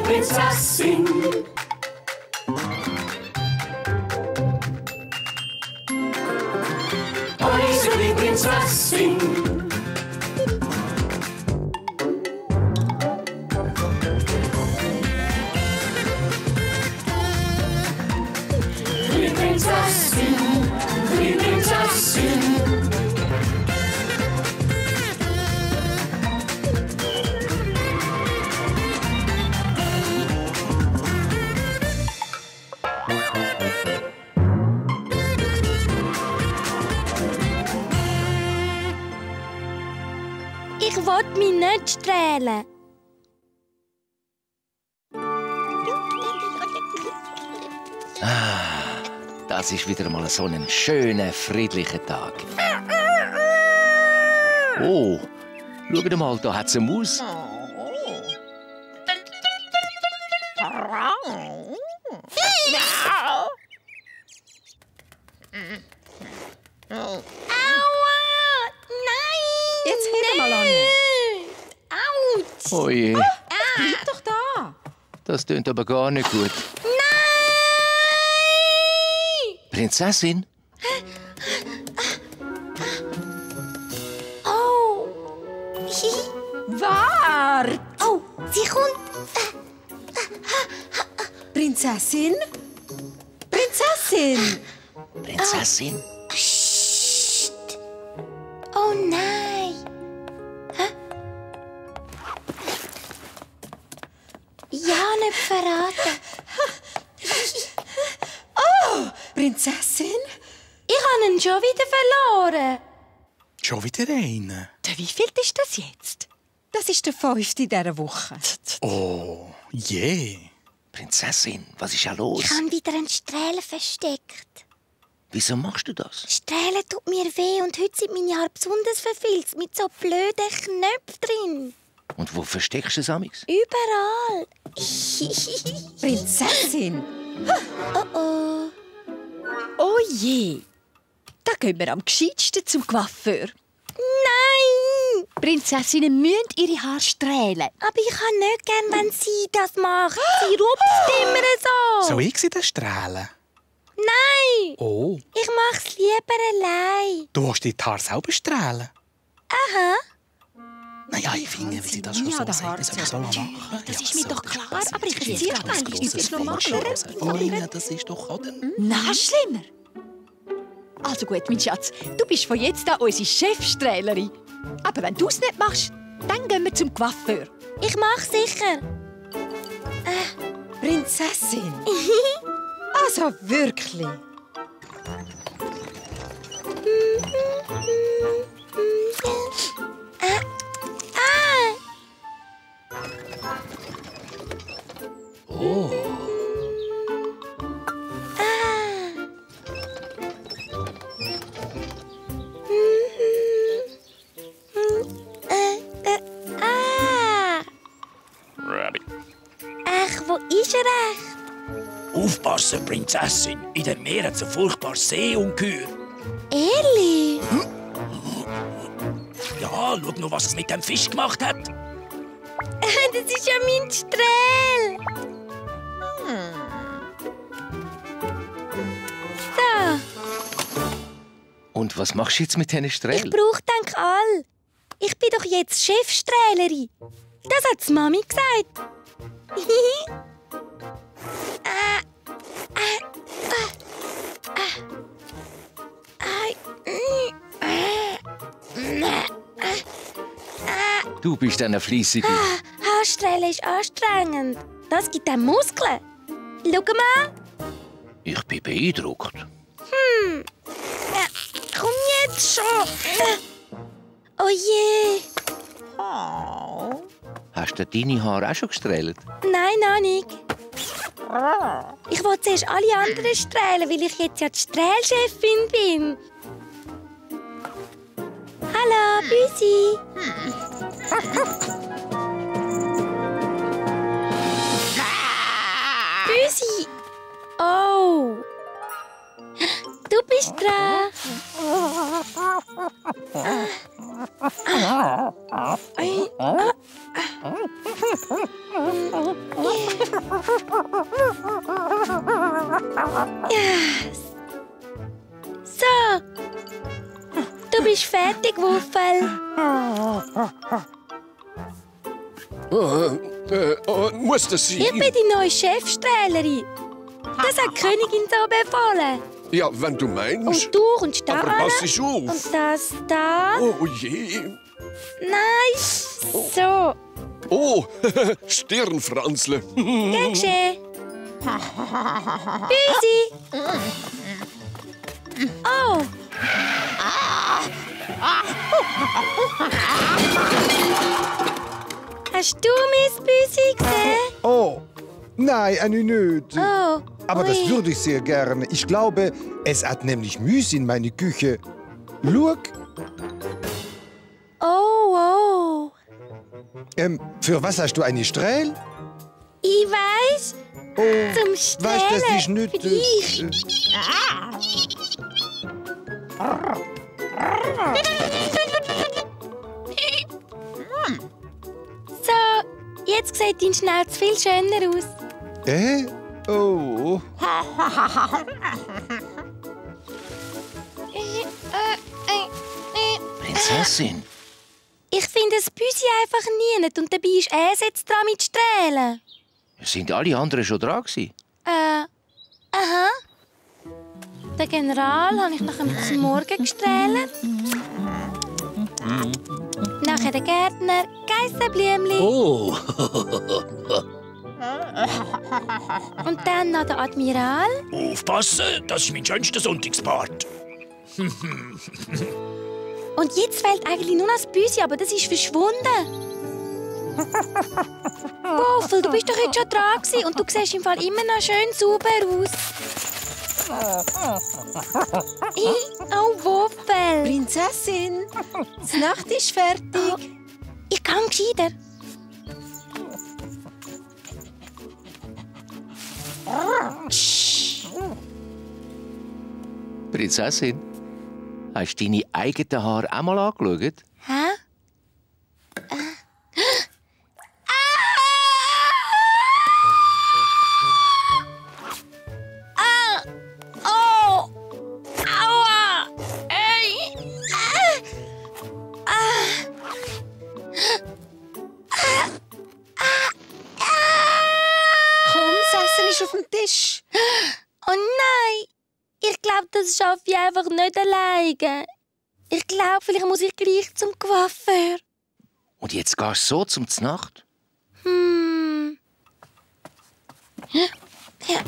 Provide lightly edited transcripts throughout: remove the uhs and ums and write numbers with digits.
Prinzessin. Unsere Prinzessin. Die Prinzessin, die Prinzessin. Ich will mich nicht strählen. Das ist wieder mal so ein schöner, friedlicher Tag. Oh, schau mal, da hat es eine Maus. Aua! Nein! Jetzt heb mal an. Autsch! Oh je, Bleib doch da. das tönt aber gar nicht gut. Nein! Prinzessin? Oh! Wart! Oh, sie kommt! Prinzessin? Prinzessin! Prinzessin? Psst! Oh nein! Hä? Ja, nicht verraten. Prinzessin? Ich habe ihn schon wieder verloren. Schon wieder einen? Der wievielte ist das jetzt? Das ist der 5. in dieser Woche. Oh, je. Prinzessin, was ist ja los? Ich habe wieder einen Strählen versteckt. Wieso machst du das? Strählen tut mir weh und heute sind meine Haare besonders verfilzt mit so blöden Knöpfen drin. Und wo versteckst du es amix? Überall. Prinzessin? Oh oh. Oh je! Da gehen wir am gescheitsten zum Coiffeur. Nein! Prinzessinnen müssen ihre Haare strählen. Aber ich kann nicht gern, wenn sie das macht. Sie rupft immer so. Soll ich sie denn strahlen? Nein! Oh, Ich mach's lieber allein. du willst die Haare selber strahlen? Aha. Naja, ich finde, wie sie das schon Ja, so der sagen, soll ich so machen. Das Ja, ist mir so, doch klar, das aber ich ist erziehe ein eigentlich, grosses ist normal, Fleisch, oder? Feine, das ist doch, oder? Noch schlimmer. Also gut, mein Schatz, du bist von jetzt an unsere Chefstrählerin. Aber wenn du es nicht machst, dann gehen wir zum Coiffeur. Ich mach's sicher. Prinzessin? Also wirklich? Oh, Ach, wo ist er echt? Aufpassen, Prinzessin. In dem Meer hat es ein furchtbares Seeungeheuer. Ehrlich? Ja, schau noch, was es mit dem Fisch gemacht hat. Das ist ja mein Strähl. So, und was machst du jetzt mit diesen ich Strählen? brauche dank all. Ich bin doch jetzt Chefstrählerin. Das hat die Mami gesagt. Du bist eine Fleissige. Haarstrählen ist anstrengend. Das gibt einem Muskeln. Schau mal. Ich bin beeindruckt. Komm jetzt schon. Oh je. Hast du deine Haare auch schon gestrählt? Nein, noch nicht. Ich will zuerst alle anderen strählen, weil ich jetzt ja die Strählchefin bin. Hallo, Büsi. Büsi. Oh. Du bist dran. So. Du bist fertig, Wuffel. Muss das sein? Ich bin die neue Chefstrählerin. Das hat die Königin so befohlen. Ja, wenn du meinst. Und du kommst da Aber an. pass dich auf. Und das da. Oh je. Nein. So. Oh, Stirnfranzle. Gern geschehen. Büsi. Oh. Hast du mein Büsi gesehen? Oh, nein, eine nicht. Oh. Aber das ui. würde ich sehr gerne. Ich glaube, es hat nämlich Müs in meine Küche. Schau, Oh, oh. für was hast du eine Strähl? Ich weiss. Oh, Zum weißt, Strählen. das ist nicht... Für dich. So, jetzt sieht dein Schnauz viel schöner aus. Oh. Prinzessin, Ich finde das Büsi einfach nie und dabei ist jetzt dran mit Strählen. sind alle anderen schon dran gewesen? Aha. Den General habe ich nach dem Morgen gestrählt. Nachher den Gärtner, Geissenblümli. Oh, Und dann noch den Admiral. aufpassen, das ist mein schönster Sonntagspart. Und jetzt fehlt eigentlich nur noch das Büsi, aber das ist verschwunden. Wuffel, du bist doch jetzt schon dran gewesen und du siehst im Fall immer noch schön sauber aus. Oh, Wuffel. Prinzessin, die Nacht ist fertig. Ich kann gescheiter. Prinzessin, hast du deine eigenen Haare auch mal angeschaut? Hä? Oh! Aua! Ey! Komm, das Essen ist auf dem Tisch. Oh nein! Ich glaube, das schaffe ich einfach nicht alleine. Ich glaube, vielleicht muss ich gleich zum Coiffeur. Und jetzt gehst du so zum Znacht? Ja.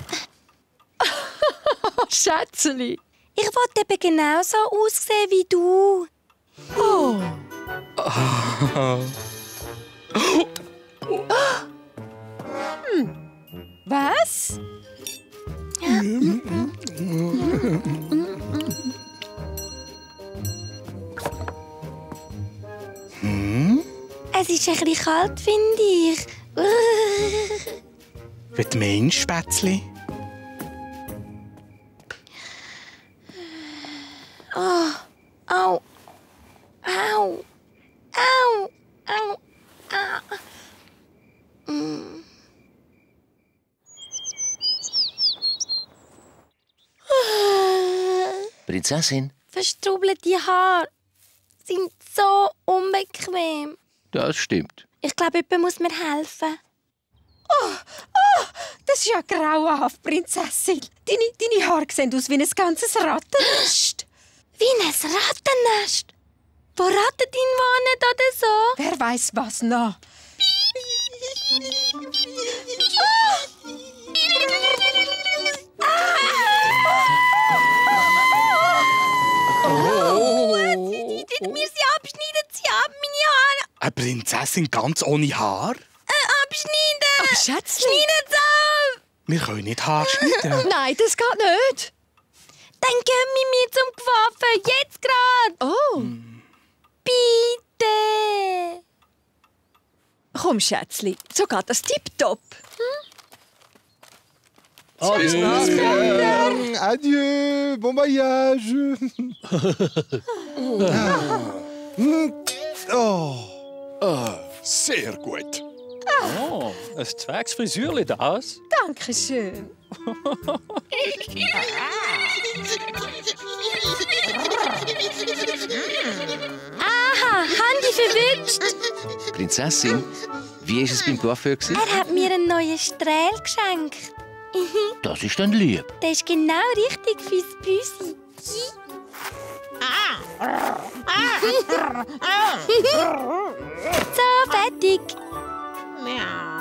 Schätzeli. Ich wollte eben genauso aussehen wie du. Oh. Was? Es ist ein bisschen kalt, finde ich. Wie du meinst, Spätzli? Oh. Au. Au. Au. Au. Ah. Prinzessin, Verstrubelte Haare sind so unbequem. das stimmt. Ich glaube, jemand muss mir helfen. Das ist ja grauenhaft, Prinzessin. Deine Haare sehen aus wie ein ganzes Rattennest. Wie ein Rattennest. Wo Ratten drin wohnen oder so? Wer weiß was noch? Mir sie abschneiden, sie haben meine Haare Eine Prinzessin ganz ohne Haar? abschneiden. Aber Schätzli. Schneiden sie ab. Wir können nicht Haar schneiden. Nein, das geht nicht. Dann gehen wir mir zum Coiffeur, jetzt gerade. Oh. Bitte. Komm, Schätzli, so geht das tipptopp. Adieu, bon voyage. Sehr gut. Oh, ein Zwergsfrisürli, das? Danke schön. Aha, Handy verwünscht. Prinzessin, wie war es beim Coiffeur? Er hat mir einen neuen Strähl geschenkt. Das ist dann lieb. Der ist genau richtig fürs Büsi. So, fertig. Miau.